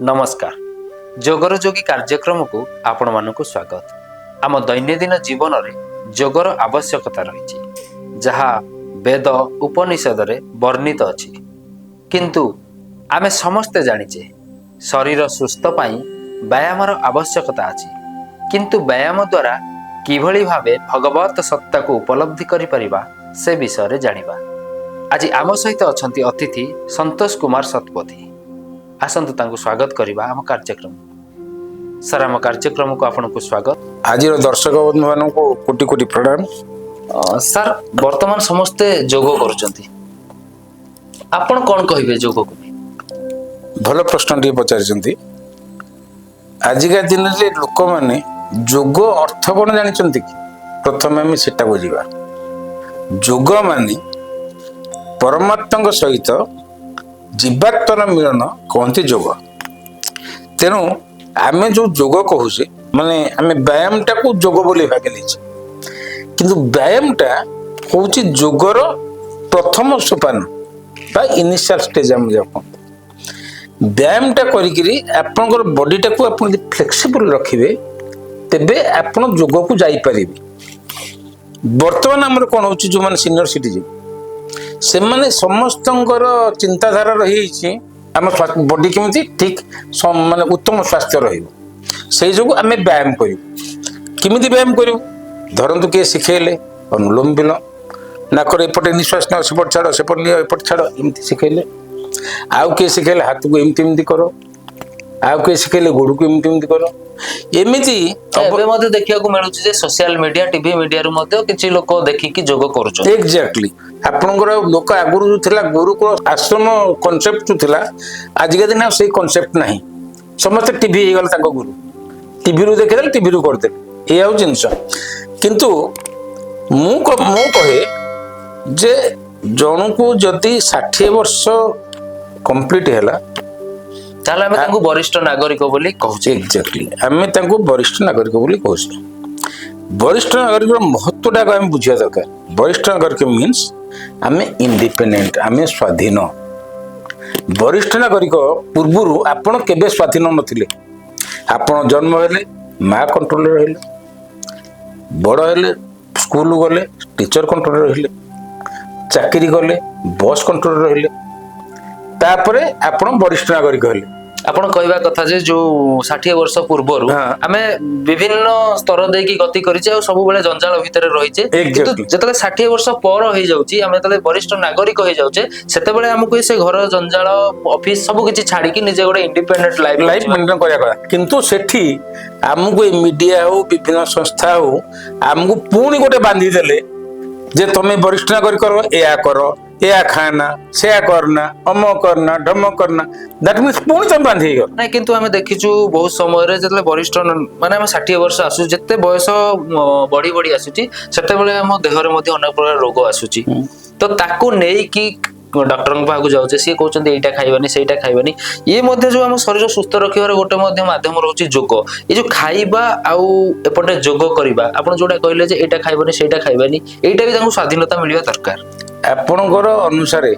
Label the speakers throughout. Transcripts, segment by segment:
Speaker 1: ନମସ୍କାର। ଯୋଗର ଯୋଗୀ କାର୍ଯ୍ୟକ୍ରମକୁ ଆପଣମାନଙ୍କୁ ସ୍ୱାଗତ। ଆମ ଦୈନନ୍ଦିନ ଜୀବନରେ ଯୋଗର ଆବଶ୍ୟକତା ରହିଛି, ଯାହା ବେଦ ଉପନିଷଦରେ ବର୍ଣ୍ଣିତ ଅଛି। କିନ୍ତୁ ଆମେ ସମସ୍ତେ ଜାଣିଛେ, ଶରୀର ସୁସ୍ଥ ପାଇଁ ବ୍ୟାୟାମର ଆବଶ୍ୟକତା ଅଛି। କିନ୍ତୁ ବ୍ୟାୟାମ ଦ୍ୱାରା କିଭଳି ଭାବେ ଭଗବତ ସତ୍ତାକୁ ଉପଲବ୍ଧି କରିପାରିବା, ସେ ବିଷୟରେ ଜାଣିବା। ଆଜି ଆମ ସହିତ ଅଛନ୍ତି ଅତିଥି ସନ୍ତୋଷ କୁମାର ଶତପଥୀ। ଆସନ୍ତୁ, ତାଙ୍କୁ ସ୍ୱାଗତ କରିବା ଆମ କାର୍ଯ୍ୟକ୍ରମ। ସାର୍, ଆମ କାର୍ଯ୍ୟକ୍ରମକୁ ଆପଣଙ୍କୁ ସ୍ୱାଗତ।
Speaker 2: ଆଜିର ଦର୍ଶକ ବନ୍ଧୁମାନଙ୍କୁ କୋଟି କୋଟି ପ୍ରଣାମ।
Speaker 1: ସାର୍, ବର୍ତ୍ତମାନ ସମସ୍ତେ ଯୋଗ କରୁଛନ୍ତି। ଆପଣ କଣ କହିବେ ଯୋଗକୁ ନେଇ?
Speaker 2: ଭଲ ପ୍ରଶ୍ନଟିଏ ପଚାରିଛନ୍ତି। ଆଜିକା ଦିନରେ ଲୋକମାନେ ଯୋଗ ଅର୍ଥ କଣ ଜାଣିଛନ୍ତି କି? ପ୍ରଥମେ ଆମେ ସେଟାକୁ ଯିବା। ଯୋଗ ମାନେ ପରମାତ୍ମାଙ୍କ ସହିତ ଜୀବାତ୍ମାର ମିଳନ କହନ୍ତି ଯୋଗ। ତେଣୁ ଆମେ ଯୋଉ ଯୋଗ କହୁଛେ, ମାନେ ଆମେ ବ୍ୟାୟାମଟାକୁ ଯୋଗ ବୋଲି ଭାବି ନେଇଛେ। କିନ୍ତୁ ବ୍ୟାୟାମଟା ହଉଛି ଯୋଗର ପ୍ରଥମ ସୋପାନ ବା ଇନିସିଆଲ ଷ୍ଟେଜ ଆମେ ଯାହା କହନ୍ତି। ବ୍ୟାୟାମଟା କରିକିରି ଆପଣଙ୍କର ବଡିଟାକୁ ଆପଣ ଯଦି ଫ୍ଲେକ୍ସିବଲ ରଖିବେ, ତେବେ ଆପଣ ଯୋଗକୁ ଯାଇପାରିବେ। ବର୍ତ୍ତମାନ ଆମର କ'ଣ ହଉଛି, ଯୋଉମାନେ ସିନିୟର ସିଟିଜେନ, ସେମାନେ ସମସ୍ତଙ୍କର ଚିନ୍ତାଧାରା ରହିଯାଇଛି ଆମ ବଡି କେମିତି ଠିକ ମାନେ ଉତ୍ତମ ସ୍ୱାସ୍ଥ୍ୟ ରହିବ, ସେଇ ଯୋଗୁଁ ଆମେ ବ୍ୟାୟାମ କରିବୁ। କେମିତି ବ୍ୟାୟାମ କରିବୁ? ଧରନ୍ତୁ କିଏ ଶିଖେଇଲେ ଅନୁଲୋମ ବିଲୋମ, ନାକରେ ଏପଟେ ନିଶ୍ୱାସ ନିଅ, ସେପଟେ ଛାଡ଼, ସେପଟେ ନିଅ, ଏପଟେ ଛାଡ଼, ଏମିତି ଶିଖେଇଲେ। ଆଉ କିଏ ଶିଖେଇଲେ ହାତକୁ ଏମିତି ଏମିତି କର। ଆଉ କିଏ ଶିଖେଇଲେ ଗୋଡ଼କୁ ଏମିତି ଏମିତି କର, ଏମିତି।
Speaker 1: ଏବେ ମଧ୍ୟ ଦେଖିବାକୁ ମିଳୁଛି ଯେ ସୋସିଆଲ ମିଡିଆ, ଟିଭି ମିଡିଆରୁ ମଧ୍ୟ କିଛି ଲୋକ ଦେଖିକି ଯୋଗ କରୁଛନ୍ତି।
Speaker 2: ଏକ୍ଜାକ୍ଟଲି। ଆପଣଙ୍କର ଲୋକ ଆଗରୁ ଯୋଉ ଥିଲା ଗୁରୁକୁଳ ଆଶ୍ରମ କନସେପ୍ଟ ଯୋଉ ଥିଲା, ଆଜିକା ଦିନେ ଆଉ ସେଇ କନସେପ୍ଟ ନାହିଁ। ସମସ୍ତେ ଟିଭି ହେଇଗଲା ତାଙ୍କ ଗୁରୁ। ଟିଭିରୁ ଦେଖିଦେଲେ, ଟିଭିରୁ କରିଦେଲେ, ଏଇ ଆଉ ଜିନିଷ। କିନ୍ତୁ ମୁଁ କହେ ଯେ ଜଣକୁ ଯଦି 60 ବର୍ଷ କମ୍ପ୍ଲିଟ ହେଲା,
Speaker 1: ତାହେଲେ ଆମେ ତାଙ୍କୁ ବରିଷ୍ଠ ନାଗରିକ ବୋଲି କହୁଛେ।
Speaker 2: ଏକ୍ଜାକ୍ଟଲି, ଆମେ ତାଙ୍କୁ ବରିଷ୍ଠ ନାଗରିକ ବୋଲି କହୁଛେ। ବରିଷ୍ଠ ନାଗରିକର ମହତ୍ଵଟାକୁ ଆମେ ବୁଝିବା ଦରକାର। ବରିଷ୍ଠ ନାଗରିକ ମିନ୍ସ ଆମେ ଇଣ୍ଡିପେଣ୍ଡେଣ୍ଟ, ଆମେ ସ୍ୱାଧୀନ। ବରିଷ୍ଠ ନାଗରିକ ପୂର୍ବରୁ ଆପଣ କେବେ ସ୍ୱାଧୀନ ନଥିଲେ। ଆପଣ ଜନ୍ମ ହେଲେ ମା କଣ୍ଟ୍ରୋଲରେ ରହିଲେ, ବଡ଼ ହେଲେ ସ୍କୁଲ ଗଲେ ଟିଚର କଣ୍ଟ୍ରୋଲରେ ରହିଲେ, ଚାକିରି କଲେ ବସ୍ କଣ୍ଟ୍ରୋଲରେ ରହିଲେ, ତାପରେ ଆପଣ ବରିଷ୍ଠ ନାଗରିକ ହେଲେ।
Speaker 1: ଆପଣ କହିବା କଥା ଯେ ଯୋଉ 60 ବର୍ଷ ପୂର୍ବରୁ ଆମେ ବିଭିନ୍ନ ସ୍ତର ଦେଇକି ଗତି କରିଛେ ଆଉ ସବୁବେଳେ ଜଞ୍ଜାଳ ଭିତରେ ରହିଛେ। କିନ୍ତୁ ଯେତେବେଳେ 60 ବର୍ଷ ପର ହେଇଯାଉଛି, ଆମେ ଯେତେବେଳେ ବରିଷ୍ଠ ନାଗରିକ ହେଇଯାଉଛେ, ସେତେବେଳେ ଆମକୁ ସେ ଘର ଜଞ୍ଜାଳ, ଅଫିସ ସବୁ କିଛି ଛାଡିକି ନିଜେ ଗୋଟେ ଇଣ୍ଡିପେଣ୍ଡେଣ୍ଟ ଲାଇଫ
Speaker 2: ଲାଇଫ ମେଣ୍ଟେନ କରିବା କଥା। କିନ୍ତୁ ସେଠି ଆମକୁ ଏ ମିଡିଆ ହଉ, ବିଭିନ୍ନ ସଂସ୍ଥା ହଉ, ଆମକୁ ପୁଣି ଗୋଟେ ବାନ୍ଧି ଦେଲେ ଯେ ତମେ ବରିଷ୍ଠ ନାଗରିକ, ଏୟା କର, ଏୟା ଖାନା, ସେୟା କରନା, ଅମକ କରନା, ଢମକ କରନା। That means ପୁଣି ତମେ ବାନ୍ଧି ହେଇଗଲ।
Speaker 1: ନାଇଁ, କିନ୍ତୁ ଆମେ ଦେଖିଛୁ ବହୁତ ସମୟରେ ଯେତେବେଳେ ବରିଷ୍ଠ ମାନେ ଆମେ 60 ବର୍ଷ ଆସୁଛୁ, ଯେତେ ବୟସ ବଢି ବଢି ଆସୁଛି, ସେତେବେଳେ ଆମ ଦେହରେ ମଧ୍ୟ ଅନେକ ପ୍ରକାର ରୋଗ ଆସୁଛି। ତ ତାକୁ ନେଇକି ଡକ୍ଟରଙ୍କ ପାଖକୁ ଯାଉଛେ, ସିଏ କହୁଛନ୍ତି ଏଇଟା ଖାଇବାନି, ସେଇଟା ଖାଇବାନି। ଇଏ ମଧ୍ୟ ଯୋଉ ଆମ ଶରୀର ସୁସ୍ଥ ରଖିବାର ଗୋଟେ ମଧ୍ୟ ମାଧ୍ୟମ ରହୁଛି ଯୋଗ। ଏ ଯୋଉ ଖାଇବା ଆଉ ଏପଟେ ଯୋଗ କରିବା, ଆପଣ ଯୋଉଟା କହିଲେ ଯେ ଏଇଟା ଖାଇବନି, ସେଇଟା ଖାଇବାନି, ଏଇଟା ବି ତାଙ୍କୁ ସ୍ୱାଧୀନତା ମିଳିବା ଦରକାର।
Speaker 2: ଆପଣଙ୍କର ଅନୁସାରେ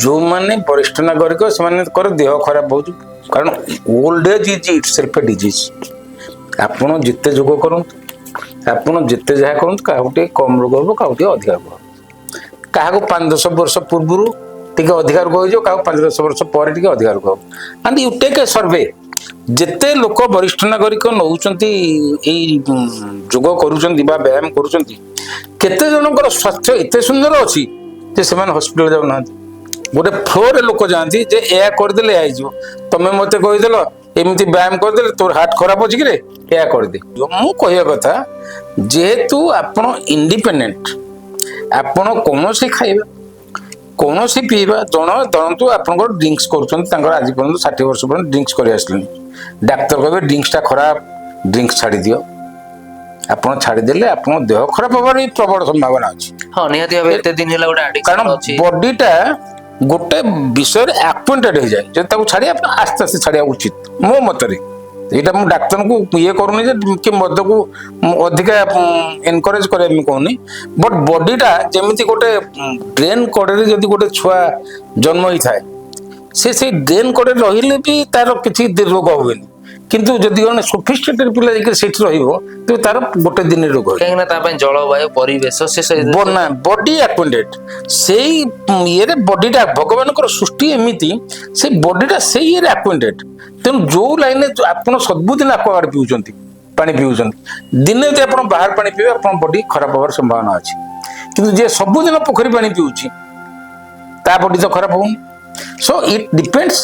Speaker 2: ଯୋଉମାନେ ବରିଷ୍ଠ ନାଗରିକ, ସେମାନଙ୍କର ଦେହ ଖରାପ ହଉଛି, କାରଣ old age is itself a disease। ଆପଣ ଯେତେ ଯୋଗ କରନ୍ତୁ, ଆପଣ ଯେତେ ଯାହା କରନ୍ତୁ, କାହାକୁ ଟିକେ କମ ରୋଗ ହବ, କାହାକୁ ଟିକେ ଅଧିକା ରୋଗ ହବ। କାହାକୁ 5-10 ବର୍ଷ ପୂର୍ବରୁ ଟିକେ ଅଧିକା ରୋଗ ହେଇଯିବ, କାହାକୁ 5-10 ବର୍ଷ ପରେ ଟିକେ ଅଧିକା ରୋଗ ହବ। And you take a survey, ଯେତେ ଲୋକ ବରିଷ୍ଠ ନାଗରିକ ନଉଛନ୍ତି, ଏଇ ଯୋଗ କରୁଛନ୍ତି ବା ବ୍ୟାୟାମ କରୁଛନ୍ତି, କେତେ ଜଣଙ୍କର ସ୍ୱାସ୍ଥ୍ୟ ଏତେ ସୁନ୍ଦର ଅଛି ଯେ ସେମାନେ ହସ୍ପିଟାଲ ଯାଉନାହାନ୍ତି? ଗୋଟେ ଫ୍ଲୋରେ ଲୋକ ଯାଆନ୍ତି ଯେ ଏହା କରିଦେଲେ ଏହା ହେଇଯିବ। ତମେ ମତେ କହିଦେଲ ଏମିତି ବ୍ୟାୟାମ କରିଦେଲେ ତୋର ହାର୍ଟ ଖରାପ ଅଛି କିରେ, ଏହା କରିଦେ। ମୁଁ କହିବା କଥା, ଯେହେତୁ ଆପଣ ଇଣ୍ଡିପେଣ୍ଡେଣ୍ଟ, ଆପଣ କୌଣସି ଖାଇବା, କୌଣସି ପିଇବା, ଜଣ ଧରନ୍ତୁ ଆପଣଙ୍କର ଡ୍ରିଙ୍କସ କରୁଛନ୍ତି, ତାଙ୍କର ଆଜି ପର୍ଯ୍ୟନ୍ତ 60 ବର୍ଷ ପର୍ଯ୍ୟନ୍ତ ଡ୍ରିଙ୍କସ କରି ଆସିଲେଣି। ଡାକ୍ତର କହିବେ ଡ୍ରିଙ୍କସଟା ଖରାପ, ଡ୍ରିଙ୍କସ ଛାଡ଼ିଦିଅ। ଆପଣ ଛାଡ଼ିଦେଲେ ଆପଣଙ୍କ ଦେହ ଖରାପ ହବାର ବି ପ୍ରବଳ ସମ୍ଭାବନା ଅଛି।
Speaker 1: ହଁ, ନିହାତି ଭାବେ ଏତେ ଦିନ ହେଲା ଗୋଟେ
Speaker 2: କାରଣ
Speaker 1: ଆଡିକ୍ସନ ଅଛି।
Speaker 2: ବଡିଟା ଗୋଟେ ବିଷୟରେ ଆକ୍ୱେଣ୍ଟେଡ ହେଇଯାଏ। ଯଦି ତାକୁ ଛାଡ଼ିବା, ଆପଣ ଆସ୍ତେ ଆସ୍ତେ ଛାଡ଼ିବା ଉଚିତ ମୋ ମତରେ। ଏଇଟା ମୁଁ ଡାକ୍ତରଙ୍କୁ ଇଏ କରୁନି ଯେ କି ମଦକୁ ମୁଁ ଅଧିକା ଏନକରେଜ କରିବା ପାଇଁ କହୁନି। ବଟ୍ ବଡିଟା ଯେମିତି ଗୋଟେ ଡ୍ରେନ୍ କଡ଼ରେ ଯଦି ଗୋଟେ ଛୁଆ ଜନ୍ମ ହେଇଥାଏ, ସେ ସେଇ ଡ୍ରେନ୍ କଡ଼ରେ ରହିଲେ ବି ତାର କିଛି ରୋଗ ହୁଏନି। କିନ୍ତୁ ଯଦି ଜଣେ ସୋଫିଷ୍ଟିକେଟେଡ୍ ପିଲା ଯାଇକି ସେଇଠି ରହିବ, ତେବେ ତାର ଗୋଟେ ଦିନରେ ରୋଗ ହୁଏ।
Speaker 1: କାହିଁକି ନା ତା ପାଇଁ ଜଳବାୟୁ, ପରିବେଶ ସେ
Speaker 2: ବନା ବଡି ଆକ୍ୱେଣ୍ଟେଡ୍ ସେଇ ଇଏରେ। ବଡିଟା ଭଗବାନଙ୍କର ସୃଷ୍ଟି ଏମିତି, ସେଇ ବଡିଟା ସେଇ ଇଏରେ ଆକ୍ୱେଣ୍ଟେଡ୍। ତେଣୁ ଯୋଉ ଲାଇନରେ ଆପଣ ସବୁଦିନ ଆକ୍ୱାଗାର୍ଡ ପିଉଛନ୍ତି, ପାଣି ପିଉଛନ୍ତି, ଦିନେ ଯଦି ଆପଣ ବାହାର ପାଣି ପିଇବେ, ଆପଣ ବଡି ଖରାପ ହେବାର ସମ୍ଭାବନା ଅଛି। କିନ୍ତୁ ଯିଏ ସବୁଦିନ ପୋଖରୀ ପାଣି ପିଉଛି, ତା ବଡି ତ ଖରାପ ହଉନି। So it depends,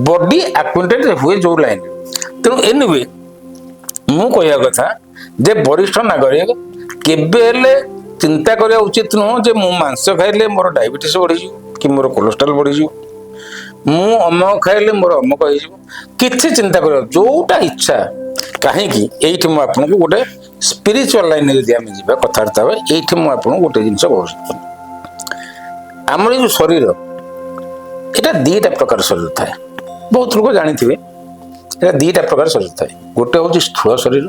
Speaker 2: body acquainted ହୁଏ ଯୋଉ ଲାଇନରେ। ତେଣୁ ଏନିୱେ, ମୁଁ କହିବା କଥା ଯେ ବରିଷ୍ଠ ନାଗରିକ କେବେ ହେଲେ ଚିନ୍ତା କରିବା ଉଚିତ ନୁହଁ ଯେ ମୁଁ ମାଂସ ଖାଇଲେ ମୋର ଡାଇବେଟିସ୍ ବଢ଼ିଯିବ କି ମୋର କୋଲେଷ୍ଟ୍ରଲ ବଢ଼ିଯିବ, ମୁଁ ଅମକ ଖାଇଲେ ମୋର ଅମକ ହେଇଯିବ। କିଛି ଚିନ୍ତା କରିବା ଯୋଉଟା ଇଚ୍ଛା। କାହିଁକି ଏଇଠି ମୁଁ ଆପଣଙ୍କୁ ଗୋଟେ ସ୍ପିରିଚୁଆଲ ଲାଇନରେ ଯଦି ଆମେ ଯିବା, କଥାବାର୍ତ୍ତା ହେବା, ଏଇଠି ମୁଁ ଆପଣଙ୍କୁ ଗୋଟେ ଜିନିଷ କହୁଛି। ଆମର ଏଇ ଯୋଉ ଶରୀର, ଏଇଟା ଦିଟା ପ୍ରକାର ଶରୀର ଥାଏ। ବହୁତ ଲୋକ ଜାଣିଥିବେ, ଏଇଟା ଦିଟା ପ୍ରକାର ଶରୀର ଥାଏ। ଗୋଟେ ହେଉଛି ସ୍ଥୂଳ ଶରୀର,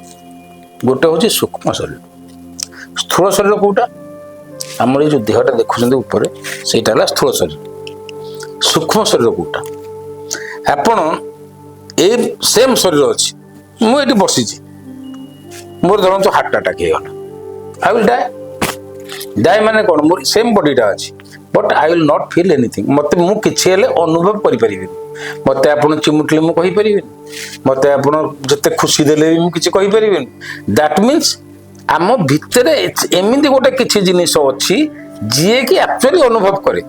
Speaker 2: ଗୋଟେ ହେଉଛି ସୂକ୍ଷ୍ମ ଶରୀର। ସ୍ଥୂଳ ଶରୀର କୋଉଟା? ଆମର ଏଇ ଯୋଉ ଦେହଟା ଦେଖୁଛନ୍ତି ଉପରେ, ସେଇଟା ହେଲା ସ୍ଥୂଳ ଶରୀର। ସୂକ୍ଷ୍ମ ଶରୀର କୋଉଟା? ଆପଣ ଏଇ ସେମ୍ ଶରୀର ଅଛି, ମୁଁ ଏଇଠି ବସିଛି, ମୋର ଧରନ୍ତୁ ହାର୍ଟ ଆଟାକ୍ ହେଇଗଲା, I will die. Die ମାନେ କ'ଣ? ମୋର ସେମ୍ ବଡିଟା ଅଛି, but I will not feel anything. ମତେ ମୁଁ କିଛି ହେଲେ ଅନୁଭବ କରିପାରିବିନି। ମତେ ଆପଣ ଚିମୁଟିଲେ ମୁଁ କହିପାରିବିନି। ମତେ ଆପଣ ଯେତେ ଖୁସି ଦେଲେ ବି ମୁଁ କିଛି କହିପାରିବିନି। That means ଆମ ଭିତରେ ଏମିତି ଗୋଟେ କିଛି ଜିନିଷ ଅଛି, ଯିଏକି ଆକ୍ଚୁଆଲି ଅନୁଭବ କରେ।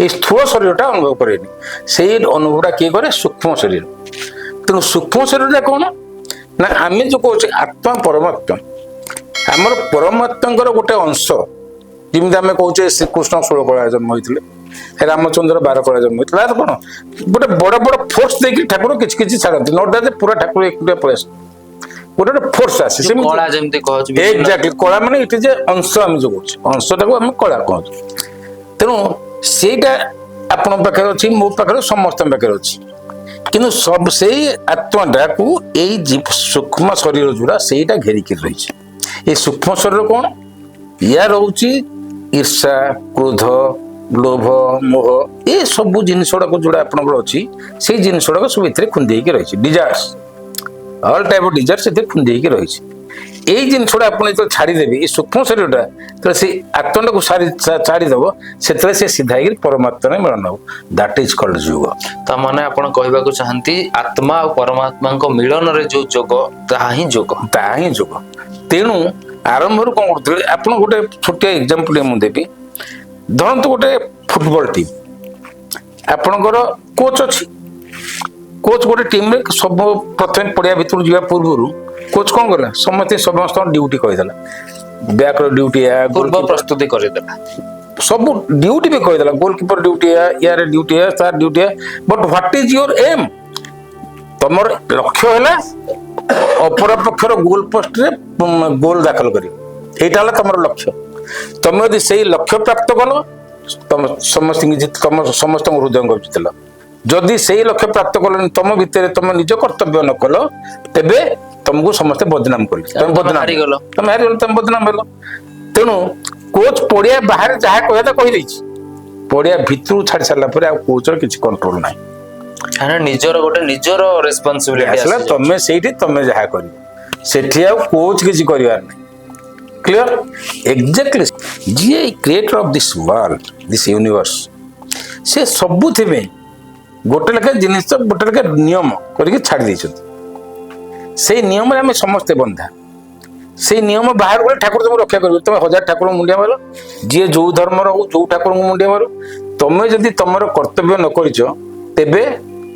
Speaker 2: ଏଇ ସ୍ଥୂଳ ଶରୀରଟା ଅନୁଭବ କରେନି। ସେଇ ଅନୁଭବଟା କିଏ କରେ? ସୂକ୍ଷ୍ମ ଶରୀର। ତେଣୁ ସୂକ୍ଷ୍ମ ଶରୀରଟା କ'ଣ ନା ଆମେ ଯୋଉ କହୁଛେ ଆତ୍ମା ପରମାତ୍ମା, ଆମର ପରମାତ୍ମାଙ୍କର ଗୋଟେ ଅଂଶ। ଯେମିତି ଆମେ କହୁଛେ ଶ୍ରୀକୃଷ୍ଣ 16 କଳା ଜନ୍ମ ହେଇଥିଲେ, ରାମଚନ୍ଦ୍ର 12 କଳା ଜନ୍ମ ହେଇଥିଲେ। ତାର କ'ଣ ଗୋଟେ ବଡ ବଡ ଫୋର୍ସ ଦେଇକି ଠାକୁର କିଛି କିଛି ଛାଡ଼ନ୍ତି। ନଟା ଯେ ପୁରା ଠାକୁର ଏକୁଟିଆ ପଳେଇ ଆସନ୍ତି, ଗୋଟେ ଗୋଟେ ଫୋର୍ସ ଆସେ ସେମିତି।
Speaker 1: କଳା ଯେମିତି କହୁଛୁ।
Speaker 2: ଏକ୍ଜାକ୍ଟଲି, କଳା ମାନେ ଏଠି ଯେ ଅଂଶ, ଆମେ ଯୋଉ କହୁଛେ ଅଂଶଟାକୁ ଆମେ କଳା କହୁଛୁ। ତେଣୁ ସେଇଟା ଆପଣଙ୍କ ପାଖରେ ଅଛି, ମୋ ପାଖରେ, ସମସ୍ତଙ୍କ ପାଖରେ ଅଛି। କିନ୍ତୁ ସବୁ ସେଇ ଆତ୍ମାଟାକୁ ଏଇ ସୂକ୍ଷ୍ମ ଶରୀର ଯୋଉଟା, ସେଇଟା ଘେରିକି ରହିଛି। ଏଇ ସୂକ୍ଷ୍ମ ଶରୀର କ'ଣ? ୟା ରହୁଛି ଈର୍ଷା, କ୍ରୋଧ, ଲୋଭ, ମୋହ, ଏ ସବୁ ଜିନିଷ ଗୁଡାକ ଯୋଉଟା ଆପଣଙ୍କର ଅଛି, ସେଇ ଜିନିଷ ଗୁଡାକ ସବୁ ଏଥିରେ ଖୁନ୍ଦି ହେଇକି ରହିଛି। Desires, all type of desire ସେଥିରେ ଖୁନ୍ଦି ହେଇକି ରହିଛି। ଏଇ ଜିନିଷଟା ଆପଣ ଯେତେବେଳେ ଛାଡ଼ିଦେବେ, ଏଇ ସୂକ୍ଷ୍ମ ଶରୀରଟା ଯେତେବେଳେ ସେଇ ଆତ୍ମାଟାକୁ ଛାଡ଼ିଦେବ, ସେତେବେଳେ ସେ ସିଧା ହେଇକି ପରମାତ୍ମାରେ ମିଳନ ହବ। That is called ଯୋଗ।
Speaker 1: ତା ମାନେ ଆପଣ କହିବାକୁ ଚାହାନ୍ତି, ଆତ୍ମା ଆଉ ପରମାତ୍ମାଙ୍କ ମିଳନରେ ଯୋଉ ଯୋଗ, ତାହା ହିଁ ଯୋଗ।
Speaker 2: ତାହା ହିଁ ଯୋଗ। ତେଣୁ ଆରମ୍ଭରୁ କ'ଣ କରୁଥିଲେ? ଆପଣ ଗୋଟେ ଛୋଟିଆ ଏକ୍ଜାମ୍ପଲ ମୁଁ ଦେବି। ଧରନ୍ତୁ ଗୋଟେ ଫୁଟବଲ ଟିମ୍, ଆପଣଙ୍କର କୋଚ୍ ଅଛି। କୋଚ୍ ଗୋଟେ ଟିମ୍ରେ ସବୁ ପ୍ରଥମେ ପଡ଼ିଆ ଭିତରକୁ ଯିବା ପୂର୍ବରୁ କୋଚ୍ କ'ଣ କଲା? ସମସ୍ତେ ସମସ୍ତଙ୍କ ଡ୍ୟୁଟି କହିଦେଲା। ବ୍ୟାକ୍ର ଡ୍ୟୁଟି ଏହା,
Speaker 1: ପୂର୍ବ ପ୍ରସ୍ତୁତି କରିଦେଲା।
Speaker 2: ସବୁ ଡ୍ୟୁଟି ବି କହିଦେଲା। ଗୋଲ କିପର ଡ୍ୟୁଟି ଏହା, ୟାର ଡ୍ୟୁଟି ଏହା, ତାର ଡ୍ୟୁଟି ଏହା। But what is your aim? ତମର ଲକ୍ଷ୍ୟ ହେଲା ଅପର ପକ୍ଷର ଗୋଲ ପୋଷ୍ଟରେ ଗୋଲ ଦାଖଲ କରିବ। ଏଇଟା ହେଲା ତମର ଲକ୍ଷ୍ୟ। ତମେ ଯଦି ସେଇ ଲକ୍ଷ୍ୟ ପ୍ରାପ୍ତ କଲ, ତମ ସମସ୍ତଙ୍କୁ ତମ ସମସ୍ତଙ୍କ ହୃଦୟଙ୍କୁ ଜିତିଲ। ଯଦି ସେଇ ଲକ୍ଷ୍ୟ ପ୍ରାପ୍ତ କଲନି, ତମ ଭିତରେ ତମ ନିଜ କର୍ତ୍ତବ୍ୟ ନ କଲ, ତେବେ ତମକୁ ସମସ୍ତେ ବଦନାମ କଲେ, ତମେ
Speaker 1: ତମେ
Speaker 2: ବଦନାମ
Speaker 1: ହାରିଗଲ।
Speaker 2: ତମେ ହାରିଗଲ, ତମେ ବଦନାମ ହେଲ। ତେଣୁ କୋଚ୍ ପଡ଼ିଆ ବାହାରେ ଯାହା କହିବା ତା କହିଦେଇଛି। ପଡ଼ିଆ ଭିତରୁ ଛାଡ଼ି ସାରିଲା ପରେ ଆଉ କୋଚର କିଛି କଣ୍ଟ୍ରୋଲ ନାହିଁ।
Speaker 1: କାରଣ ନିଜର ଗୋଟେ ନିଜର ରେସ୍ପନ୍ସିବିଲିଟି
Speaker 2: ଆସିଲା। ତମେ ସେଇଠି ତମେ ଯାହା କରିବ, ସେଠି ଆଉ କୋଚ୍ କିଛି କରିବାର ନାହିଁ। କ୍ଲିୟର? ଏକ୍ଜାକ୍ଟଲି, ଯିଏ creator of this world, this universe, ସେ ସବୁଥିପାଇଁ ଗୋଟେ ଲେଖା ଜିନିଷ, ଗୋଟେ ଲେଖା ନିୟମ କରିକି ଛାଡ଼ି ଦେଇଛନ୍ତି। ସେଇ ନିୟମରେ ଆମେ ସମସ୍ତେ ବନ୍ଧା। ସେଇ ନିୟମ ବାହାରକୁ ଗଲେ ଠାକୁର ତମକୁ ରକ୍ଷା କରିବେ। ତମେ ହଜାର ଠାକୁରଙ୍କୁ ମୁଣ୍ଡିଆ ମାର, ଯିଏ ଯୋଉ ଧର୍ମର ହଉ, ଯୋଉ ଠାକୁରଙ୍କୁ ମୁଣ୍ଡିଆ ମାର, ତମେ ଯଦି ତମର କର୍ତ୍ତବ୍ୟ ନ କରିଛ, ତେବେ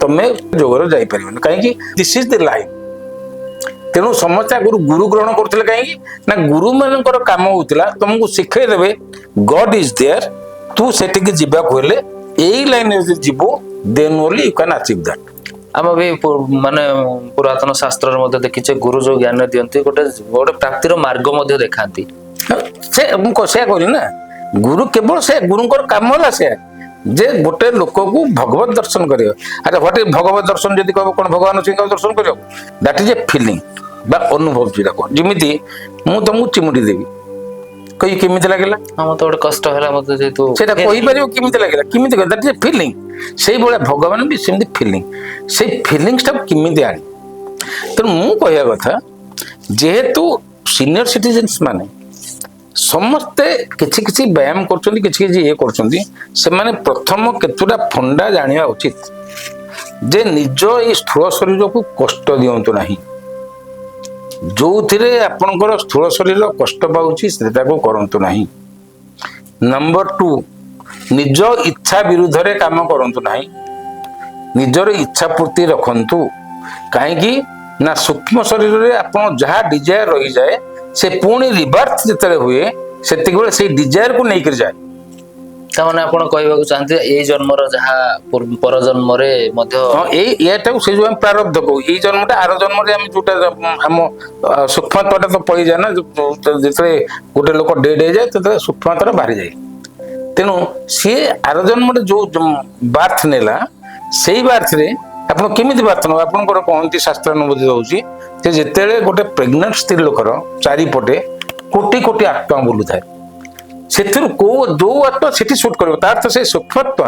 Speaker 2: ତମେ ଯୋଗରେ ଯାଇପାରିବନି। କାହିଁକି? This is the line. ତେଣୁ ସମସ୍ତେ ଆଗରୁ ଗୁରୁ ଗ୍ରହଣ କରୁଥିଲେ। କାହିଁକି ନା ଗୁରୁମାନଙ୍କର କାମ ହଉଥିଲା ତମକୁ ଶିଖେଇ ଦେବେ, God is there, ତୁ ସେଠିକି ଯିବାକୁ ହେଲେ ଏଇ ଲାଇନରେ ଯଦି ଯିବୁ, then only you can achieve that.
Speaker 1: ଆମେ ବି ମାନେ ପୁରାତନ ଶାସ୍ତ୍ରରେ ମଧ୍ୟ ଦେଖିଛେ, ଗୁରୁ ଯୋଉ ଜ୍ଞାନ ଦିଅନ୍ତି, ଗୋଟେ ଗୋଟେ ପ୍ରାପ୍ତିର ମାର୍ଗ ମଧ୍ୟ ଦେଖାନ୍ତି।
Speaker 2: ସେ ମୁଁ ସେୟା କହିଲି ନା, ଗୁରୁ କେବଳ ସେ ଗୁରୁଙ୍କର କାମ ହେଲା ସେୟା ଯେ ଗୋଟେ ଲୋକକୁ ଭଗବତ ଦର୍ଶନ କରିବ। ଆରେ, what is ଭଗବତ ଦର୍ଶନ? ଯଦି କହିବ କ'ଣ ଭଗବାନ ଅଛି ଦର୍ଶନ କରିବ? That is a feeling ବା ଅନୁଭବ ଯୋଉଟା କହ। ଯେମିତି ମୁଁ ତମକୁ ଚିମୁଟି ଦେବି। କହି କେମିତି ଲାଗିଲା?
Speaker 1: ହଁ, ମତେ ଗୋଟେ କଷ୍ଟ ହେଲା ମତେ ଯେହେତୁ
Speaker 2: ସେଇଟା କହିପାରିବ କେମିତି ଲାଗିଲା? କେମିତି? That is filling. ସେଇଭଳିଆ ଭଗବାନ ବି ସେମିତି ଫିଲିଂ। ସେଇ ଫିଲିଙ୍ଗସଟାକୁ କେମିତି ଆଣି, ତେଣୁ ମୁଁ କହିବା କଥା, ଯେହେତୁ ସିନିୟର ସିଟିଜେନ୍ସ ମାନେ ସମସ୍ତେ କିଛି କିଛି ବ୍ୟାୟାମ କରୁଛନ୍ତି, କିଛି କିଛି ଇଏ କରୁଛନ୍ତି, ସେମାନେ ପ୍ରଥମ କେତୁଟା ଫଣ୍ଡା ଜାଣିବା ଉଚିତ ଯେ ନିଜ ଏଇ ସ୍ଥୂଳ ଶରୀରକୁ କଷ୍ଟ ଦିଅନ୍ତୁ ନାହିଁ। ଯୋଉଥିରେ ଆପଣଙ୍କର ସ୍ଥୂଳ ଶରୀର କଷ୍ଟ ପାଉଛି, ସେଟାକୁ କରନ୍ତୁ ନାହିଁ। ନମ୍ବର 2, ନିଜ ଇଚ୍ଛା ବିରୁଦ୍ଧରେ କାମ କରନ୍ତୁ ନାହିଁ। ନିଜର ଇଚ୍ଛା ପୂର୍ତ୍ତି ରଖନ୍ତୁ। କାହିଁକି ନା ସୂକ୍ଷ୍ମ ଶରୀରରେ ଆପଣ ଯାହା ଡିଜାୟାର ରହିଯାଏ, ସେ ପୁଣି ରିବାର୍ଥ ଯେତେବେଳେ ହୁଏ, ସେତିକିବେଳେ ସେଇ ଡିଜାୟାରକୁ ନେଇକରି ଯାଏ।
Speaker 1: ତାମାନେ ଆପଣ କହିବାକୁ ଚାହାନ୍ତି, ଏଇ ଜନ୍ମର ଯାହା ପର ଜନ୍ମରେ ମଧ୍ୟ
Speaker 2: ହଁ, ଏଇ ଏଟାକୁ ସେ ଯୋଉ ଆମେ ପ୍ରାରବ୍ଧ କହୁ, ଏଇ ଜନ୍ମଟା ଆର ଜନ୍ମରେ ଆମେ ଯୋଉଟା ଆମ ସୂକ୍ଷ୍ମତ୍ୱଟା ତ ପଳେଇଯାଏ ନା। ଯେତେବେଳେ ଗୋଟେ ଲୋକ ଡେଡ୍ ହେଇଯାଏ, ସେତେବେଳେ ସୂକ୍ଷ୍ମତ୍ୱଟା ବାହାରିଯାଏ। ତେଣୁ ସିଏ ଆର ଜନ୍ମରେ ଯୋଉ ବାର୍ଥ ନେଲା, ସେଇ ବାର୍ଥରେ ଆପଣ କେମିତି ବାର୍ଥ ନେବ? ଆପଣଙ୍କର କହନ୍ତି, ଶାସ୍ତ୍ରାନୁଭୂତି ଦଉଛି ଯେ ଯେତେବେଳେ ଗୋଟେ ପ୍ରେଗନେଣ୍ଟ ସ୍ତ୍ରୀ ଲୋକର ଚାରିପଟେ କୋଟି କୋଟି ଆତ୍ମା ବୁଲୁଥାଏ, ସେଥିରୁ କୋଉ ଯୋଉ ଆତ୍ମା ସେଠି ସୁଟ୍ କରିବ, ତାର ତ ସେଇ ସୂକ୍ଷ୍ମତ୍ୱ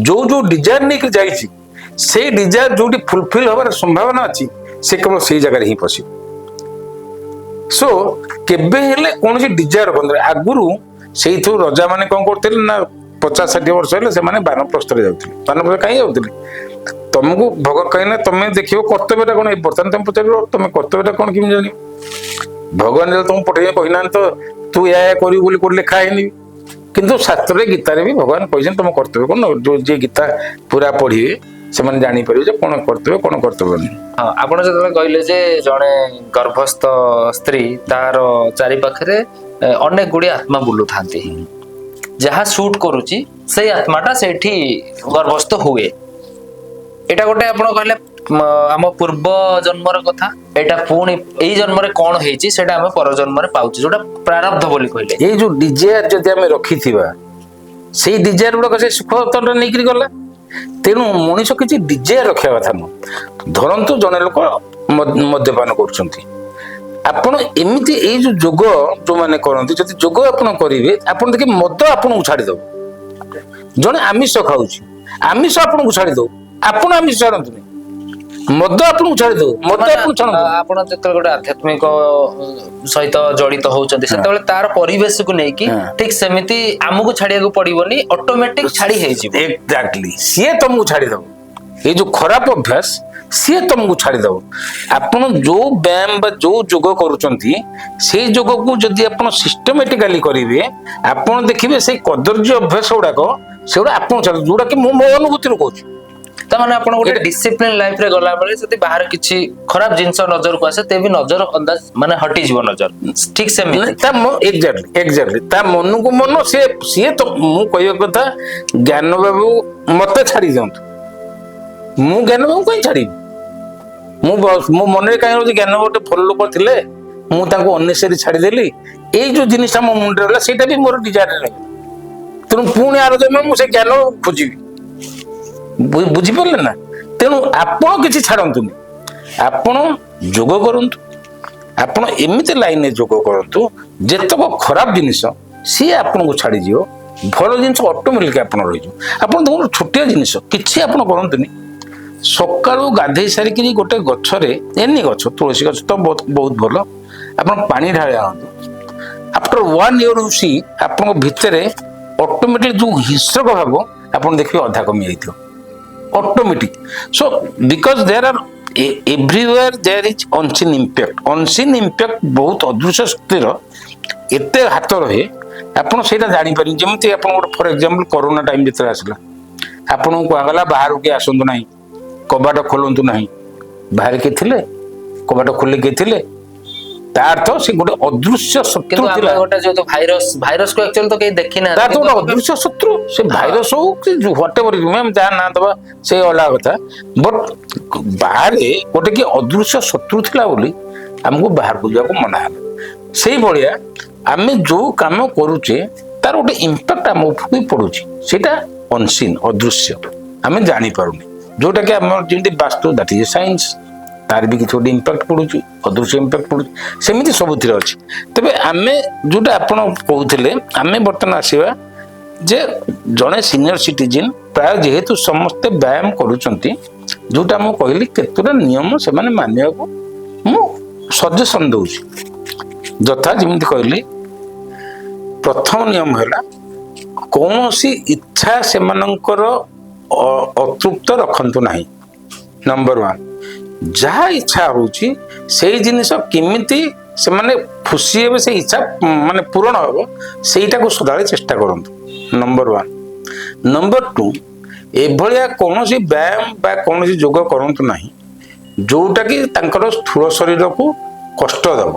Speaker 2: ଯୋଉ ଯୋଉ ଡିଜାୟାର ନେଇକି ଯାଇଛି, ସେଇ ଡିଜାୟାର ଯୋଉଠି ଫୁଲଫିଲ୍ ହବାର ସମ୍ଭାବନା ଅଛି, ସେ କେବଳ ସେଇ ଜାଗାରେ ହିଁ ପଶିବ। ସୋ କେବେ ହେଲେ କୌଣସି ଡିଜାୟାର ରଖନ୍ତୁ। ଆଗରୁ ସେଇଥିରୁ ରଜା ମାନେ କଣ କରୁଥିଲେ ନା, 50-60 ବର୍ଷ ହେଲେ ସେମାନେ ବାନପ୍ରସ୍ଥରେ ଯାଉଥିଲେ। ବାନପ୍ରସ୍ଥ କାହିଁ ଯାଉଥିଲେ? ତମକୁ ଭଗ କାହିଁକି ନା ତମେ ଦେଖିବ କର୍ତ୍ତବ୍ୟଟା କଣ। ବର୍ତ୍ତମାନ ତମେ ପଚାରିବ, ତମେ କର୍ତ୍ତବ୍ୟଟା କଣ କେମିତି ଜାଣିବ? ଭଗବାନ ଯେତେବେଳେ ତମକୁ ପଠେଇବେ, କହିନାହାନ୍ତି ତ ତୁ ଏହା ଏହା କରିବୁ ବୋଲି କୋଉଠି ଲେଖା ହେଇନି। କିନ୍ତୁ ଶାସ୍ତ୍ରରେ, ଗୀତାରେ ବି ଭଗବାନ କହିଛନ୍ତି ତମ କର୍ତ୍ତବ୍ୟ କଣ। ଯୋଉ ଯିଏ ଗୀତା ପୁରା ପଢିବେ, ସେମାନେ ଜାଣିପାରିବେ ଯେ କଣ କର୍ତ୍ତବ୍ୟ, କଣ କର୍ତ୍ତବ୍ୟ ନୁହେଁ।
Speaker 1: ହଁ, ଆପଣ ଯେତେବେଳେ କହିଲେ ଯେ ଜଣେ ଗର୍ଭସ୍ଥ ସ୍ତ୍ରୀ ତାର ଚାରିପାଖରେ ଅନେକ ଗୁଡିଏ ଆତ୍ମା ବୁଲୁଥାନ୍ତି, ଯାହା ସୁଟ୍ କରୁଛି ସେଇ ଆତ୍ମାଟା ସେଇଠି ଗର୍ଭସ୍ଥ ହୁଏ। ଏଇଟା ଗୋଟେ ଆପଣ କହିଲେ ଆମ ପୂର୍ବ ଜନ୍ମର କଥା। ଏଇଟା ପୁଣି ଏଇ ଜନ୍ମରେ କଣ ହେଇଛି, ସେଇଟା ଆମେ ପର ଜନ୍ମରେ ପାଉଛେ, ଯୋଉଟା ପ୍ରାରବ୍ଧ ବୋଲି କହିଲେ।
Speaker 2: ଏଇ ଯୋଉ ଡିଜାୟାର ଯଦି ଆମେ ରଖିଥିବା, ସେଇ ଡିଜାୟାର ଗୁଡାକ ସେ ସୁଖ ନେଇକରି ଗଲା। ତେଣୁ ମଣିଷ କିଛି ଡିଜାୟାର ରଖିବା କଥା ନୁହଁ। ଧରନ୍ତୁ ଜଣେ ଲୋକ ମଦ୍ୟପାନ କରୁଛନ୍ତି, ଆପଣ ଏମିତି ଏଇ ଯୋଉ ଯୋଗ ଯୋଉମାନେ କରନ୍ତି, ଯଦି ଯୋଗ ଆପଣ କରିବେ, ଆପଣ ଦେଖିବେ ମଦ ଆପଣଙ୍କୁ ଛାଡିଦବ। ଜଣେ ଆମିଷ ଖାଉଛି, ଆମିଷ ଆପଣଙ୍କୁ ଛାଡିଦବ। ଆପଣ ଆମିଷ ଛାଡନ୍ତୁନି। ମଦ ଆପଣଙ୍କୁ ଛାଡିଦବ, ମଦ
Speaker 1: ମାନେ
Speaker 2: ଆପଣଙ୍କୁ ଛାଡନ୍ତୁ।
Speaker 1: ଆପଣ ଯେତେବେଳେ ଗୋଟେ ଆଧ୍ୟାତ୍ମିକ ସହିତ ଜଡିତ ହଉଛନ୍ତି, ସେତେବେଳେ ତାର ପରିବେଶକୁ ନେଇକି ଠିକ ସେମିତି ଆମକୁ ଛାଡିବାକୁ ପଡିବନି, ଅଟୋମେଟିକ ଛାଡି ହେଇଯିବ।
Speaker 2: ଏକ୍ଜାକ୍ଟଲି, ସିଏ ତମକୁ ଛାଡିଦବ। ଏଇ ଯୋଉ ଖରାପ ଅଭ୍ୟାସ, ସିଏ ତମକୁ ଛାଡିଦବ। ଆପଣ ଯୋଉ ବ୍ୟାୟାମ ବା ଯୋଉ ଯୋଗ କରୁଛନ୍ତି, ସେଇ ଯୋଗକୁ ଯଦି ଆପଣ ସିଷ୍ଟମେଟିକାଲି କରିବେ, ଆପଣ ଦେଖିବେ ସେଇ କଦର୍ଯ୍ୟ ଅଭ୍ୟାସ ଗୁଡାକ, ସେଗୁଡା ଆପଣ ଛାଡି, ଯୋଉଟା କି ମୁଁ ମୋ ଅନୁଭୂତିରୁ କହୁଛି।
Speaker 1: ତାମାନେ ଆପଣ ଗୋଟେ ଡିସିପ୍ଲିନ ଲାଇଫ ରେ ଗଲାବେଳେ ଯଦି ବାହାରେ କିଛି ଖରାପ ଜିନିଷ ନଜରକୁ ଆସେ, ତେବେ ନଜର ଅନ୍ଦାଜ ମାନେ ହଟିଯିବ ନଜର, ଠିକ ସେମିତି।
Speaker 2: ତା ଏକ୍ଜାକ୍ଟଲି, ତା ମନକୁ ମନ ସିଏ ସିଏ ତ ମୁଁ କହିବା କଥା, ଜ୍ଞାନ ବାବୁ ମତେ ଛାଡି ଦିଅନ୍ତୁ, ମୁଁ ଜ୍ଞାନ ବାବୁ କାହିଁ ଛାଡିବି? ମୁଁ ମୋ ମନରେ କାହିଁ ରହୁଛି, ଜ୍ଞାନ ଗୋଟେ ଭଲ ଲୋକ ଥିଲେ, ମୁଁ ତାଙ୍କୁ ଅନ୍ନେସେରୀ ଛାଡିଦେଲି। ଏଇ ଯୋଉ ଜିନିଷଟା ମୋ ମୁଣ୍ଡରେ ରହିଲା, ସେଇଟା ବି ମୋର ଡିଜାୟାରରେ ରହିଲା। ତେଣୁ ପୁଣି ଆର ଜନ୍ମ ମୁଁ ସେ ଜ୍ଞାନ ଖୋଜିବି। ବୁଝିପାରିଲେ ନା? ତେଣୁ ଆପଣ କିଛି ଛାଡନ୍ତୁନି। ଆପଣ ଯୋଗ କରନ୍ତୁ। ଆପଣ ଏମିତି ଲାଇନରେ ଯୋଗ କରନ୍ତୁ, ଯେତକ ଖରାପ ଜିନିଷ ସିଏ ଆପଣଙ୍କୁ ଛାଡ଼ିଯିବ, ଭଲ ଜିନିଷ ଅଟୋମେଟିକ ଆପଣ ରହିଯିବ। ଆପଣ ଦେଖନ୍ତୁ, ଛୋଟିଆ ଜିନିଷ କିଛି ଆପଣ କରନ୍ତୁନି। ସକାଳୁ ଗାଧେଇ ସାରିକିରି ଗୋଟେ ଗଛରେ, ଏନି ଗଛ, ତୁଳସୀ ଗଛ ତ ବହୁତ ବହୁତ ଭଲ, ଆପଣ ପାଣି ଢାଳି ଆଣନ୍ତୁ। ଆଫ୍ଟର ୱାନ୍ ଇୟର ସି ଆପଣଙ୍କ ଭିତରେ ଅଟୋମେଟିକ ଯୋଉ ହିଂସ୍ରକ ଭାବ, ଆପଣ ଦେଖିବେ ଅଧା କମି ଯାଇଥିବ automatic. So because there are everywhere there is unseen impact, unseen impact ବହୁତ ଅଦୃଶ୍ୟ ଶକ୍ତିର ଏତେ ହାତ ରହେ, ଆପଣ ସେଇଟା ଜାଣିପାରିବେ। ଯେମିତି ଆପଣ ଗୋଟେ ଫର ଏକ୍ଜାମ୍ପଲ, କରୋନା ଟାଇମ୍ ଯେତେବେଳେ ଆସିଲା, ଆପଣଙ୍କୁ କୁହାଗଲା ବାହାରକୁ କିଏ ଆସନ୍ତୁ ନାହିଁ, କବାଟ ଖୋଲନ୍ତୁ ନାହିଁ। ବାହାରେ କିଏ ଥିଲେ? କବାଟ ଖୋଲି କିଏ ଥିଲେ? ତା ଅର୍ଥ ସେ ଗୋଟେ ଅଦୃଶ୍ୟ ଶତ୍ରୁ
Speaker 1: କିନ୍ତୁ ଆମେ
Speaker 2: ଥିଲା।
Speaker 1: ଗୋଟେ ଯେହେତୁ ଭାଇରସ କୁ ଆକ୍ଚୁଆଲି ତ କେହି ଦେଖି
Speaker 2: ତାର
Speaker 1: ନାହାନ୍ତି।
Speaker 2: ତ ଗୋଟେ ଅଦୃଶ୍ୟ ଶତ୍ରୁ। ସେ ଭାଇରସ ହଉ କି what ever, ଆମେ ଯାହା ନାଁ ଦବା ସେ ଅଲଗା କଥା, ବଟ୍ ବାହାରେ ଗୋଟେ କି ଅଦୃଶ୍ୟ ଶତ୍ରୁ ଥିଲା ବୋଲି ଆମକୁ ବାହାରକୁ ଯିବାକୁ ମନା ହେଲା। ସେଇଭଳିଆ ଆମେ ଯୋଉ କାମ କରୁଛେ, ତାର ଗୋଟେ ଇମ୍ପାକ୍ଟ ଆମ ଉପରକୁ ବି ପଡୁଛି। ସେଇଟା ଅନସିନ୍, ଅଦୃଶ୍ୟ, ଆମେ ଜାଣିପାରୁନି। ଯୋଉଟା କି ଆମର ଯେମିତି ବାସ୍ତୁ, that is science. ତାର ବି କିଛି ଗୋଟେ ଇମ୍ପାକ୍ଟ ପଡୁଛି, ଅଦୃଶ୍ୟ ଇମ୍ପାକ୍ଟ ପଡୁଛି। ସେମିତି ସବୁଥିରେ ଅଛି। ତେବେ ଆମେ ଯୋଉଟା ଆପଣ କହୁଥିଲେ, ଆମେ ବର୍ତ୍ତମାନ ଆସିବା ଯେ ଜଣେ ସିନିୟର ସିଟିଜେନ ପ୍ରାୟ ଯେହେତୁ ସମସ୍ତେ ବ୍ୟାୟାମ କରୁଛନ୍ତି, ଯୋଉଟା ମୁଁ କହିଲି କେତେଟା ନିୟମ ସେମାନେ ମାନିବାକୁ ମୁଁ ସଜେସନ ଦଉଛି। ଯଥା ଯେମିତି କହିଲି, ପ୍ରଥମ ନିୟମ ହେଲା କୌଣସି ଇଚ୍ଛା ସେମାନଙ୍କର ଅତୃପ୍ତ ରଖନ୍ତୁ ନାହିଁ। ନମ୍ବର 1, ଯାହା ଇଚ୍ଛା ହଉଛି ସେଇ ଜିନିଷ କେମିତି ସେମାନେ ଖୁସି ହେବେ, ସେଇ ଇଚ୍ଛା ମାନେ ପୂରଣ ହବ, ସେଇଟାକୁ ସଦାବେଳେ ଚେଷ୍ଟା କରନ୍ତୁ। ନମ୍ବର 1। ନମ୍ବର 2, ଏଭଳିଆ କୌଣସି ବ୍ୟାୟାମ ବା କୌଣସି ଯୋଗ କରନ୍ତୁ ନାହିଁ ଯୋଉଟା କି ତାଙ୍କର ସ୍ଥୂଳ ଶରୀରକୁ କଷ୍ଟ ଦେବ।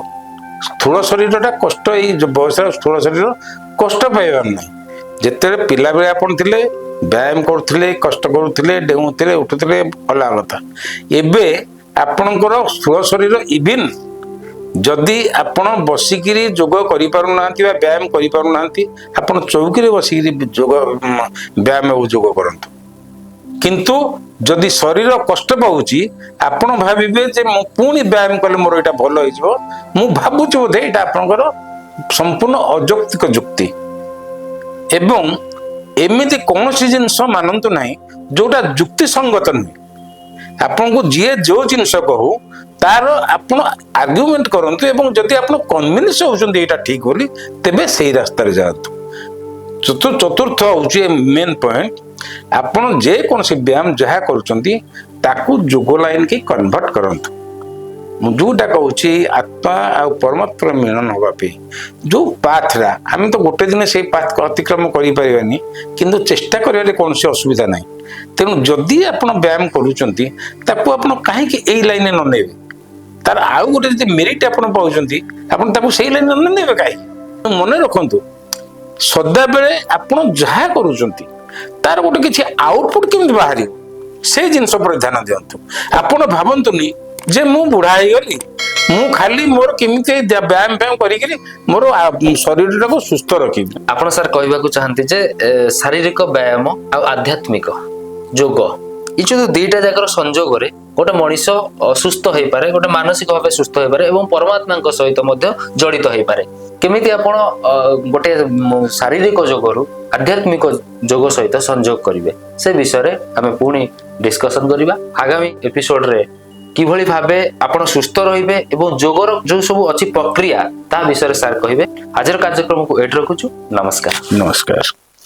Speaker 2: ସ୍ଥୂଳ ଶରୀରଟା କଷ୍ଟ, ଏଇ ଯୋଉ ବୟସର ସ୍ଥୂଳ ଶରୀର କଷ୍ଟ ପାଇବାର ନାହିଁ। ଯେତେବେଳେ ପିଲାବେଳେ ଆପଣ ଥିଲେ, ବ୍ୟାୟାମ କରୁଥିଲେ, କଷ୍ଟ କରୁଥିଲେ, ଡେଉଁଥିଲେ, ଉଠୁଥିଲେ, ଅଲଗା କଥା। ଏବେ ଆପଣଙ୍କର ସ୍ଥୂଳ ଶରୀର, ଇଭିନ୍ ଯଦି ଆପଣ ବସିକିରି ଯୋଗ କରିପାରୁନାହାନ୍ତି ବା ବ୍ୟାୟାମ କରିପାରୁନାହାନ୍ତି, ଆପଣ ଚୌକିରେ ବସିକିରି ଯୋଗ ବ୍ୟାୟାମ ଓ ଯୋଗ କରନ୍ତୁ। କିନ୍ତୁ ଯଦି ଶରୀର କଷ୍ଟ ପାଉଛି, ଆପଣ ଭାବିବେ ଯେ ମୁଁ ପୁଣି ବ୍ୟାୟାମ କଲେ ମୋର ଏଇଟା ଭଲ ହେଇଯିବ, ମୁଁ ଭାବୁଛି ବୋଧେ ଏଇଟା ଆପଣଙ୍କର ସମ୍ପୂର୍ଣ୍ଣ ଅଯୌକ୍ତିକ ଯୁକ୍ତି। ଏବଂ ଏମିତି କୌଣସି ଜିନିଷ ମାନନ୍ତୁ ନାହିଁ ଯୋଉଟା ଯୁକ୍ତିସଙ୍ଗତ ନୁହେଁ। ଆପଣଙ୍କୁ ଯିଏ ଯୋଉ ଜିନିଷ କହୁ, ତାର ଆପଣ ଆର୍ଗ୍ୟୁମେଣ୍ଟ କରନ୍ତୁ ଏବଂ ଯଦି ଆପଣ କନଭିନ୍ସ ହଉଛନ୍ତି ଏଇଟା ଠିକ ବୋଲି, ତେବେ ସେଇ ରାସ୍ତାରେ ଯାଆନ୍ତୁ। ଚତୁର୍ଥ ହଉଛି ମେନ୍ ପଏଣ୍ଟ, ଆପଣ ଯେକୌଣସି ବ୍ୟାୟାମ ଯାହା କରୁଛନ୍ତି ତାକୁ ଯୋଗ ଲାଇନ କି କନଭର୍ଟ କରନ୍ତୁ। ମୁଁ ଯୋଉଟା କହୁଛି, ଆତ୍ମା ଆଉ ପରମାତ୍ମାର ମିଳନ ହବା ପାଇଁ ଯୋଉ ପାଥଟା, ଆମେ ତ ଗୋଟେ ଦିନ ସେଇ ପାଥ ଅତିକ୍ରମ କରିପାରିବାନି, କିନ୍ତୁ ଚେଷ୍ଟା କରିବାରେ କୌଣସି ଅସୁବିଧା ନାହିଁ। ତେଣୁ ଯଦି ଆପଣ ବ୍ୟାୟାମ କରୁଛନ୍ତି, ତାକୁ ଆପଣ କାହିଁକି ଏଇ ଲାଇନରେ ନ ନେବେ? ତାର ଆଉ ଗୋଟେ ଯଦି ମେରିଟ୍ ଆପଣ ପାଉଛନ୍ତି, ଆପଣ ତାକୁ ସେଇ ଲାଇନରେ ନ ନେବେ କାହିଁକି? ମନେ ରଖନ୍ତୁ, ସଦାବେଳେ ଆପଣ ଯାହା କରୁଛନ୍ତି ତାର ଗୋଟେ କିଛି ଆଉଟପୁଟ୍ କେମିତି ବାହାରିବ, ସେଇ ଜିନିଷ ଉପରେ ଧ୍ୟାନ ଦିଅନ୍ତୁ। ଆପଣ ଭାବନ୍ତୁନି ଯେ ମୁଁ ବୁଢା ହେଇଗଲି, ମୁଁ ଖାଲି ମୋର କେମିତି ବ୍ୟାୟାମ ଫ୍ୟାୟାମ କରିକିରି ମୋର ଶରୀରଟାକୁ ସୁସ୍ଥ ରଖିବି।
Speaker 1: ଆପଣ ସାର୍ କହିବାକୁ ଚାହାନ୍ତି ଯେ ଶାରୀରିକ ବ୍ୟାୟାମ ଆଉ ଆଧ୍ୟାତ୍ମିକ ଯୋଗ, ଏଇ ଯୋଉ ଦିଟା ଯାକର ସଂଯୋଗରେ ଗୋଟେ ମଣିଷ ସୁସ୍ଥ ହେଇପାରେ, ଗୋଟେ ମାନସିକ ଭାବେ ସୁସ୍ଥ ହେଇପାରେ ଏବଂ ପରମାତ୍ମାଙ୍କ ସହିତ ମଧ୍ୟ ଜଡ଼ିତ ହେଇପାରେ। କେମିତି ଆପଣ ଗୋଟେ ଶାରୀରିକ ଯୋଗରୁ ଆଧ୍ୟାତ୍ମିକ ଯୋଗ ସହିତ ସଂଯୋଗ କରିବେ, ସେ ବିଷୟରେ ଆମେ ପୁଣି ଡିସ୍କସନ କରିବା ଆଗାମୀ ଏପିସୋଡରେ। କିଭଳି ଭାବେ ଆପଣ ସୁସ୍ଥ ରହିବେ ଏବଂ ଯୋଗର ଯୋଉ ସବୁ ଅଛି ପ୍ରକ୍ରିୟା, ତା ବିଷୟରେ ସାର୍ କହିବେ। ଆଜିର କାର୍ଯ୍ୟକ୍ରମକୁ ଏଇଠି ରଖୁଛୁ। ନମସ୍କାର।
Speaker 2: ନମସ୍କାର।